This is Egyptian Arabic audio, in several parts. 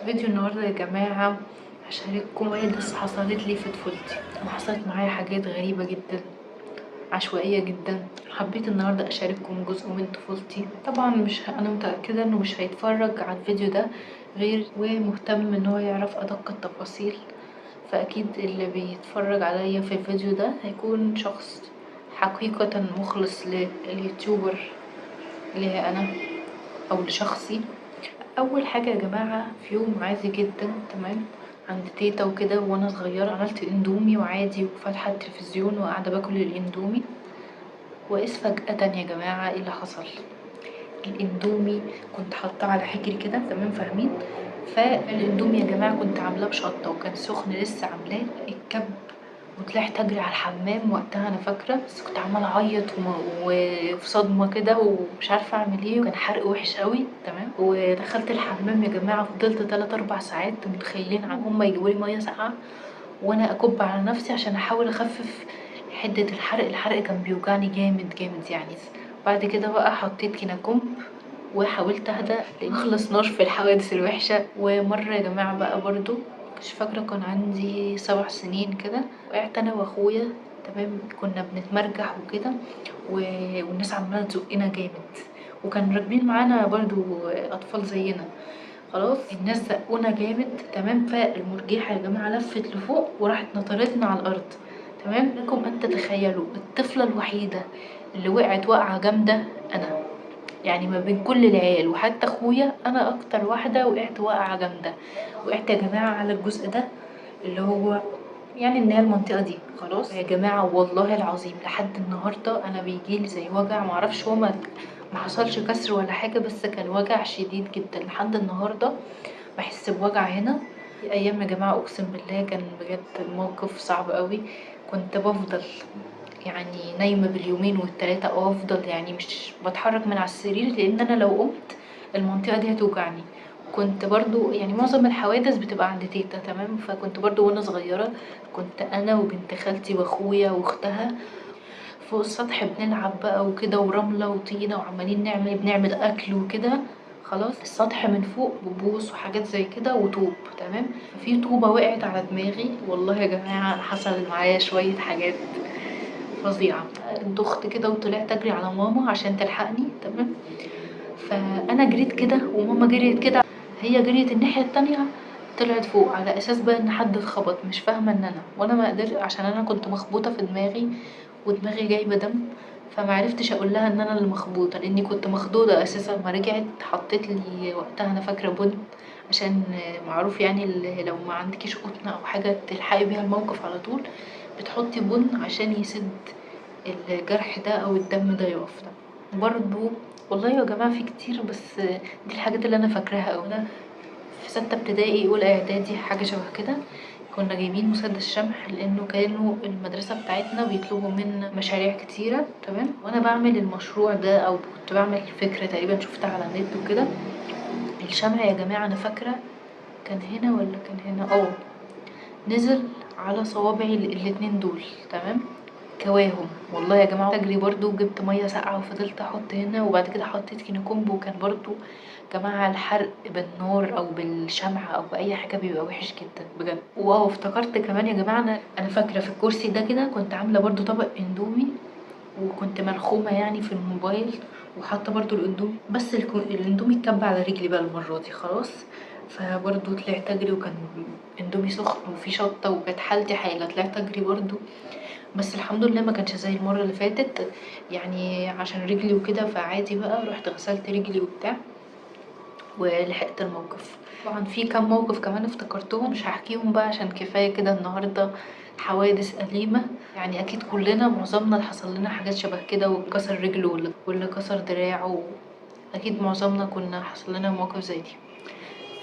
فيديو النهارده يا جماعة هشارككم حوادث حصلت لي في طفولتي. انا حصلت معايا حاجات غريبة جدا، عشوائية جدا. حبيت النهارده اشارككم جزء من طفولتي. طبعا مش انا متاكدة انه مش هيتفرج على الفيديو ده غير ومهتم ان هو يعرف ادق التفاصيل، فاكيد اللي بيتفرج عليا في الفيديو ده هيكون شخص حقيقة مخلص لل YouTuber اللي هي انا او لشخصي. اول حاجة يا جماعة، في يوم عادي جدا تمام عند تيتا وكده وانا صغيرة، عملت اندومي وعادي وفاتحه التلفزيون وقاعدة باكل الاندومي، واذ فجاة يا جماعة ايه اللي حصل؟ الاندومي كنت حاطاه على حجري كده تمام، فاهمين؟ فالاندومي يا جماعة كنت عاملاه بشطه وكان سخن لسه عاملاه، اتكب وطلعت اجري على الحمام وقتها انا فاكره، بس كنت عماله اعيط وفي صدمة كده ومش عارفه اعمل ايه، وكان حرق وحش قوي تمام. ودخلت الحمام يا جماعة، فضلت 3 4 ساعات متخيلين هم يجيبوا لي مية ساقعه وانا اكب على نفسي عشان احاول اخفف حده الحرق. الحرق كان بيوجعني جامد جامد يعني. بعد كده بقى حطيت كيناكومب وحاولت اهدى لان مخلصناش في الحوادث الوحشة. ومرة يا جماعة بقى برضو مش فاكره، كان عندي 7 سنين كده، وقعت انا واخويا تمام، كنا بنتمرجح وكده والناس عماله تزقنا جامد، وكان راكبين معانا برضو اطفال زينا. خلاص الناس زقونا جامد تمام، فالمرجحه يا جماعة لفت لفوق وراحت نطرتنا على الارض تمام. لكم ان تتخيلوا الطفلة الوحيدة اللي وقعت وقعه جامدة انا، يعني ما بين كل العيال وحتى اخويا انا اكتر واحدة وقعت وقعه جامدة. وقعت يا جماعة على الجزء ده اللي هو يعني ان هي المنطقة دي. خلاص يا جماعة والله العظيم لحد النهارده انا بيجيلي زي وجع، معرفش هو ما حصلش كسر ولا حاجة، بس كان وجع شديد جدا لحد النهارده بحس بوجع هنا. في ايام يا جماعة اقسم بالله كان بجد موقف صعب قوي، كنت بفضل يعني نايمة باليومين والتلاته، او افضل يعني مش بتحرك من على السرير لان انا لو قمت المنطقة دي هتوجعني. كنت برضو يعني معظم الحوادث بتبقى عند تيتا تمام، فكنت برضو وانا صغيرة كنت انا وبنت خالتي واخويا واختها فوق السطح بنلعب بقى وكده، ورمله وطينه وعمالين بنعمل اكل وكده. خلاص السطح من فوق ببوص وحاجات زي كده وطوب تمام، في طوبة وقعت على دماغي. والله يا جماعة حصل معايا شوية حاجات فظيعة، دخت كده وطلعت اجري على ماما عشان تلحقني تمام. فانا جريت كده وماما جريت كده، هي جريت الناحية التانية طلعت فوق على اساس بقى ان حد اتخبط، مش فاهمه ان انا، وانا ما قدرت عشان انا كنت مخبوطه في دماغي ودماغي جايبه دم، فمعرفتش اقول لها ان انا اللي مخبوطه لاني كنت مخضوضه اساسا. ما رجعت حطيت لي وقتها انا فاكره بن، عشان معروف يعني لو ما عندكيش قطنه او حاجة تلحقي بيها الموقف على طول بتحطي بن عشان يسد الجرح ده او الدم ده يقف. برضو والله يا جماعة في كتير، بس دي الحاجات اللي انا فاكراها قوي. انا في 6 ابتدائي اولى اعدادي حاجة شبه كده، كنا جايبين مسدس شمع لانه كانوا المدرسة بتاعتنا بيطلبوا منا مشاريع كتيرة تمام، وانا بعمل المشروع ده او كنت بعمل فكرة تقريبا شفتها على النت وكده. الشمع يا جماعة انا فاكره كان هنا ولا كان هنا، نزل على صوابعي الاتنين دول تمام، كواهم والله يا جماعة. اجري برضو وجبت مية ساقعه وفضلت احط هنا، وبعد كده حطيت كيناكومب، وكان برضو جماعة الحرق بالنار او بالشمع او باي حاجة بيبقى وحش جدا بجد. wow افتكرت كمان يا جماعة، انا فاكره في الكرسي ده كده كنت عامله برضو طبق اندومي، وكنت ملخومه يعني في الموبايل وحاطه برضو الاندومي، بس الاندومي اتكب على رجلي بقى المرة دي خلاص. فبرضو طلعت اجري وكان اندومي سخن وفي شطه وكانت حالتي حاله، طلعت اجري برضو، بس الحمد لله ما كانش زي المرة اللي فاتت يعني عشان رجلي وكده، فعادي بقى رحت غسلت رجلي وبتاع ولحقت الموقف. طبعا في كام موقف كمان افتكرتهم مش هحكيهم بقى عشان كفاية كده النهارده حوادث أليمه يعني. اكيد كلنا معظمنا اللي حصل لنا حاجات شبه كده، وكسر رجله واللي كسر دراعه، اكيد معظمنا كنا حصل لنا مواقف زي دي.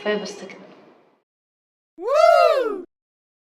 فبس كده.